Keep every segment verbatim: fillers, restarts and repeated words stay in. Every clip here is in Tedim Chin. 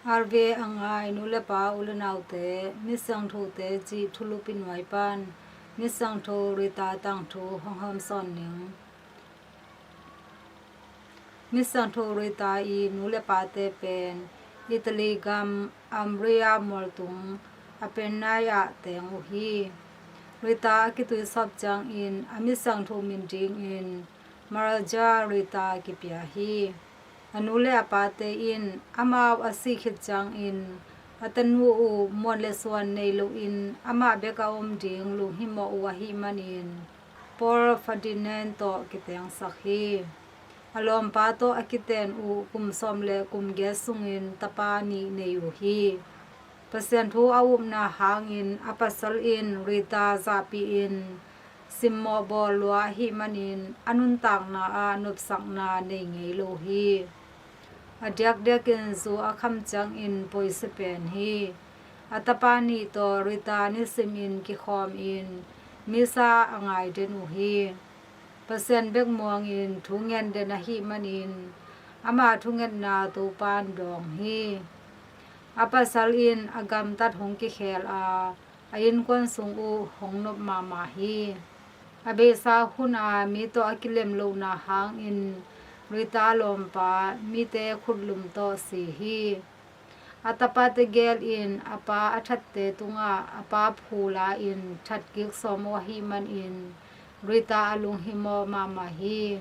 Arve a ngai nu le pa u le naute, mi siangthote cih thulupi nuai pan mi siangtho Rita tangthu hong hawmsawn ning. Mi siangtho Rita i nu le pate pen Italy gam Umbria mualtung Apennine ah teng uh hi. Rita a kituisawp ciangin a mi siangtho min dingin Margherita kipia hi. A nu le a pate in amau a sih khit ciangin a tanu uh muan le suan nei loin amah bek a om ding lunghimawh uh ahih manin Paul Ferdinand tawh kitengsak hi. A lawmpa tawh a kiten uh kum sawm le kum giat sungin tapa nih nei uh hi. Pasian thu a upna hangin a pasal in Rita zahpih in simmawh bawl lua ahih manin a nuntakna ah nopsakna nei ngei lo hi. A diakdiakin zu a kham ciangin poise pen hi. A tapa nih tawh Rita nisimin kikhawmin misa a ngai den uh hi. Pasian bek muangin thu ngen den ahih manin ama thungetna Topan dawng hi. A pasal in a gamtat hong kikhel a, a innkuan sung uh hong nop mahmah hi. A beisa hun a mi tawh a kilem lohna hangin Rita lawmpa mite khutlum tawh si hi. A tapa tegel in a pa a thatte tungah a pa phu la-in that kik sawm uh ahih manin Rita a lunghimawh mahmah hi.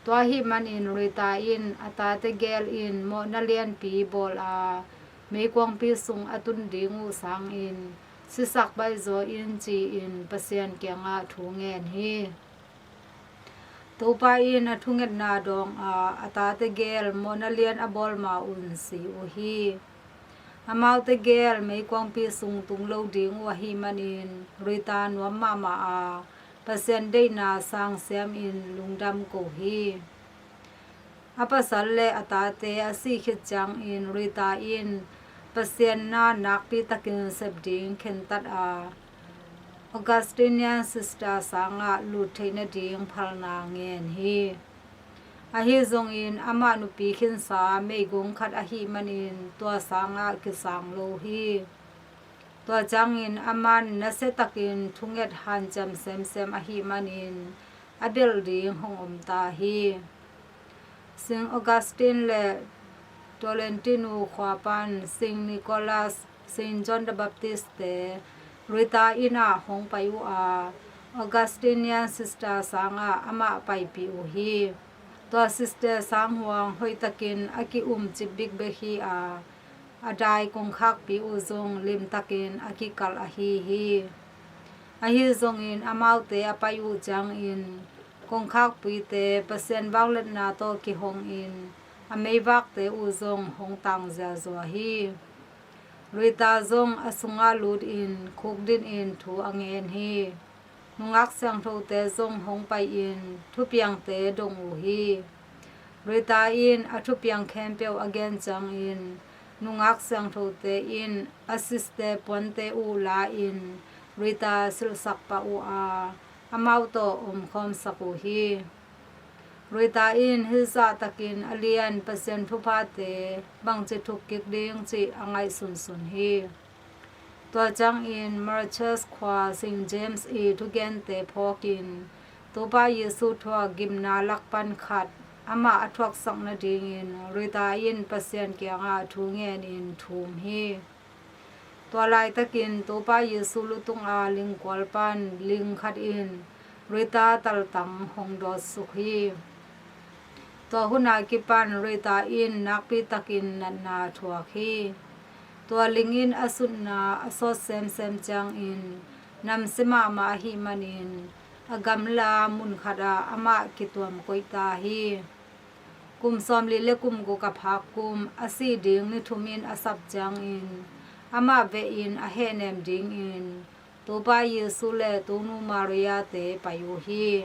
Tua ahih manin Rita in a ta tegel in mawhna lianpi bawl a, meikuangpi sung a tun ding uh sangin sisak baihzaw in ci-in Pasian kiangah thu ngen hi. Topa in a thungetna dawng a, a ta tegel mawhna lian a bawl ma un si uh hi. Amau tegel meikuangpi sung tung lo ding uh ahih manin Rita nuam mahmah a, Pasian deihna sang siamin lungdam ko hi. A pasal le a tate a sih khit ciangin Rita in Pasian na nakpi takin sep ding khentat a, Augustinian Sister sangah lut theih nading phalna ngen hi. Ahi zongin amah nupi khinsa meigong khat ahih manin tua sangah kisang lo hi. Tua ciangin aman nasia takin thunget hanciam semsem ahih manin a belh ding hong om ta hi. Saint Augustine le Tolentino khua pan Saint Nicholas, Saint John the Baptist te Rita inn ah hong pai uh a, Augustinian Sister sangah amah paipih uh hi. Tua Sister sang huang hoihtakin a ki-umcip bikbek hi a, a dai kongkhakpi uh zong limtakin a kikalh ahi hi. Ahi zongin amaute a pai uh ciangin kongkhakpuite Pasian vangliatna tawh kihongin a meivakte uh zong hong tang ziahzuah hi. Rita zong a sungah lutin khukdinin thu a ngen hi. Nungak siangthote zong hong pai-in thupiangte dong uh hi. Rita in a thupiang khempeuh a gen ciangin nungak siangthote in a Sister puante uh la-in Rita silhsak pah uh a, amau tawh omkhawmsak uh hi. Rita in hih zahtakin a lian Pasian thuphate bangci thuk kik ding cih a ngaihsunsun hi. Tua ciangin Marseille khua Saint James i thugente phawkin Topa Jesu thuak gimna lak pan khat amah a thuaksak nadingin Rita in Pasian kiangah thu ngenin thum hi. Tua laitakin Topa Jesu lutunga lingkual pan ling khat in Rita taltang hong dawtsuk hi. Tua hun a kipan Rita in nakpi takin natna thuak hi. Tua ling in a sutna a sawt semsem ciangin namsia mahmah ahih manin a gamla mun khatah amah kituam koih ta hi. Kum sawmli le kum guk a phak kum a sih ding ni thum in a sap ciangin amah vehin a hehnem dingin Topa Jesu le Tonu Maria te pai uh hi.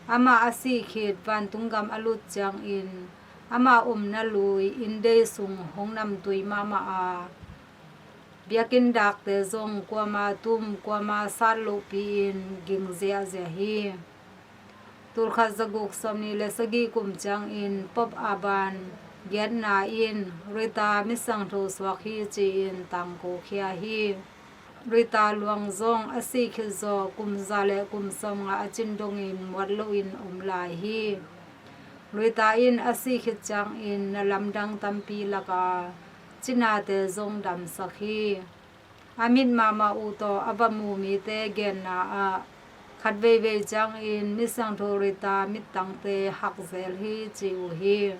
Amah a sih khit vantung gam a lut ciangin amah omna lui inndei sung hong namtui mahmah a, biakinn dakte zong kuama tum kuama sat lohpi-in ging ziahziah hi. Tulkhat zaguk sawmnih le sagih kum ciangin Pope Urban Giatna in Rita misiangtho suak hi ci-in tangko khia hi. Rita luang zong a sih khit zawh kum za le kum sawmnga a cin dongin muat loin om lai hi. Rita in a sih khit ciangin na lamdang tampi laka cinate zong damsak hi. A mit mahmah uh tawh a va mu mite genna ah khat veivei ciangin misiangtho Rita mittangte hak zel hi ci uh hi.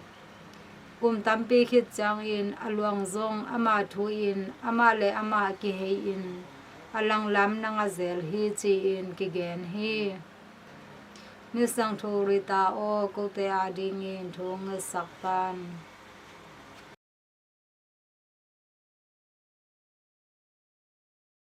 Kum tampi khit ciangin a luang zong ama thu-in amah le amah kihei-in a langlam na nga zel hi ci-in kigen hi. Misiangtho Rita aw, kote adingin thu ngetsak tan.